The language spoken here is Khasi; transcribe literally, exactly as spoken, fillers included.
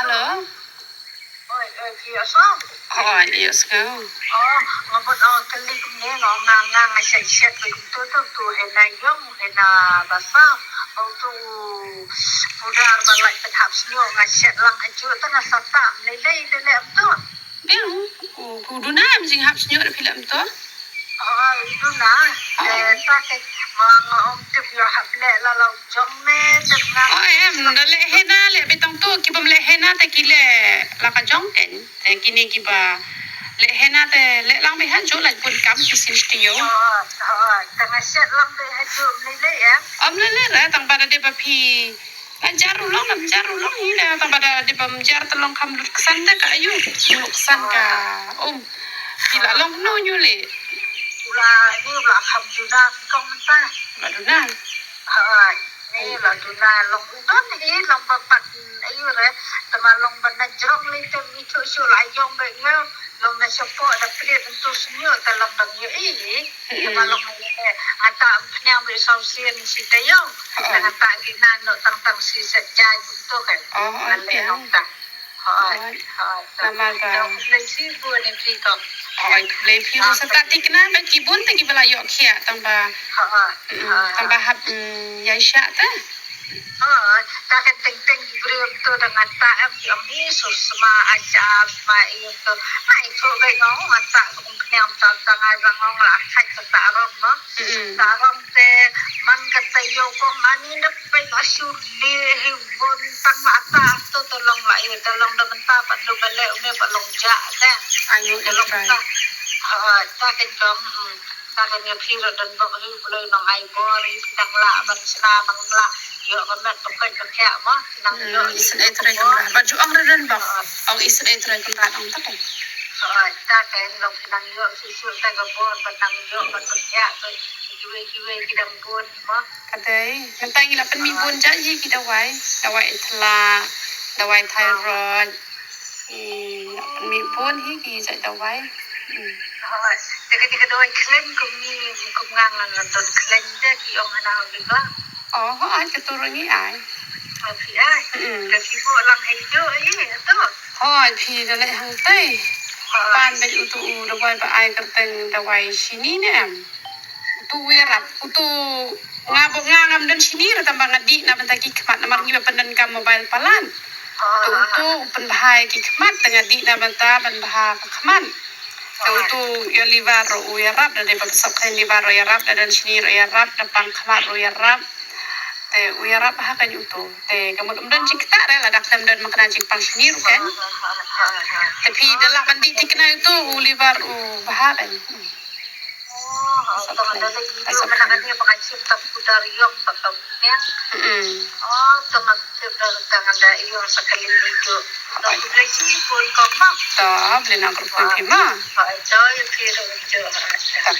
Hello. Oi, oi, phi ïohsngew? Oi, ïohsngew. Oh, nga bud ong kali kumne, nga ong nga nga nga shet shet ba kumto to, to hena ïong, hena basa. Ong to u pudar ba lait pynhap shnyo, nga shet lang hajuh to, nga sata mlei lei te leh to. Biang, u, u duna em jinghap shnyo da phi leh to. Oh, u duna. Eh, ta ke ma nga ong tip ïoh hap leh la la jong me, tip nga. Oh, em, da leh hena leh bitong to, ki bym leh hena te ki leh la ka jong ken. Te kine kiba leh hena te leh lang beit hajuh, lait bun kam ki sien shtio. Oh, oh, te nga shet lang beit hajuh mlei lei em. Ym lei lei re, tang ba da dei ba phi la jar u long, lam jar u long hi da, tang ba da dei bym jar te long kham lut ksan da ka ayu. Lut ksan ka um. Phi la long no nyu le. La ni la kham duna kong ta. La duna. Hai, ni la duna long u don hi long ba pat ayu re. Te ma long ba na jrong le te mi thu shu la ïong beit ngew. Long na shapoh da plied ntu shnyo te long dang ïohi. Te ma long ne, nga ta ym pynïang beit saw sien shi taïew. Te nga ta ki na no tang tang shi set jai kumto kan. Oh, nga leh okay. Nong ta. Hoi, hoi. Namar ba. Khublei shibun ïa phi kong. Hoi, khublei phi ruh sa ta thikna ba ki bun te kiba la ïoh khiah tang ba. Hoi, mm, hoi, tang ba hap, mm, ïaishah te. Hoi, ta kan teng teng ki briew to da nga ta em ki ong ni su sma a sha sma ïa to. Ai to ba ngong nga ta kum pynïang ta ta nga rang ngong la khat ta rong mo. Mm. Ta rong te man ka taïew kong ani dep peit la shu li hi bun tang la ta to to long la ïa to long da mynta pat du ba leh u ne ba long ja te. Ayu to long ta. Ha ta ken kong. Ta ken ïa phi ruh don bok hi u Blei nang ai bor hi phi nang lah ban shna nang lah. Ïoh ka met ka peit ka khiah mo. Nang ïoh. Isynei trei kumba. Ba ju ong re don bok. Ong isynei trei kumba ong ta ken. Ha ta ken long phi nang ïoh shu shu ta ka bor ban nang ïoh ban ka khiah. Kiwei kiwei ki dang bun mo. Ka dei, mynta ngi la pynmih bun jait hi ki dawai, dawai ithla, dawai thyroid. Ngi la pynmih bun hi ki jait dawai. Hmm. Hooid, te ka, te ka dawai khlem kum ngi, kum nga nga nga don khlem te ki ong hana ong ba. Oh, hooid, ka tu ruh ngi ai. Oh, phi ai. Hmm. Ka phi buh lang hajuh hi, tu. Hooid, phi da leh hangtei. Hooid. Pan beit utu u dawai ba ai kyrteng dawai shini ne em. Utu u ïarap, utu nga ba nga ngam don shini re tang ba nga dih na bynta ki khmat namar ngi ba pyndonkam mobile palat. Te utu u pynbha ïa ki khmat te nga dih na bynta ban bha ka khmat. Te utu ïa liver ruh u ïarap, da dei ba sop khlaiñ liver ruh ïarap, da don shini ruh ïarap, da pang khmat ruh ïarap. Te u ïarap ha ka utu. Te ka mut um don jingktah re lada khlem don ma ka jingpang shini ruh kan. Te phi da lah ban dih thikna utu u liver u bha kan. Oh, tang da lei video mana kane ba ka shim tang pudar ïong tang ka meng. Mm. Oh, tang ka pudar tang da ïong sa kali video. Tang khublei shibun kong ma. Ta, Blei nang kyrkhu phi ma. Ai, joy phi ro jo. Ta.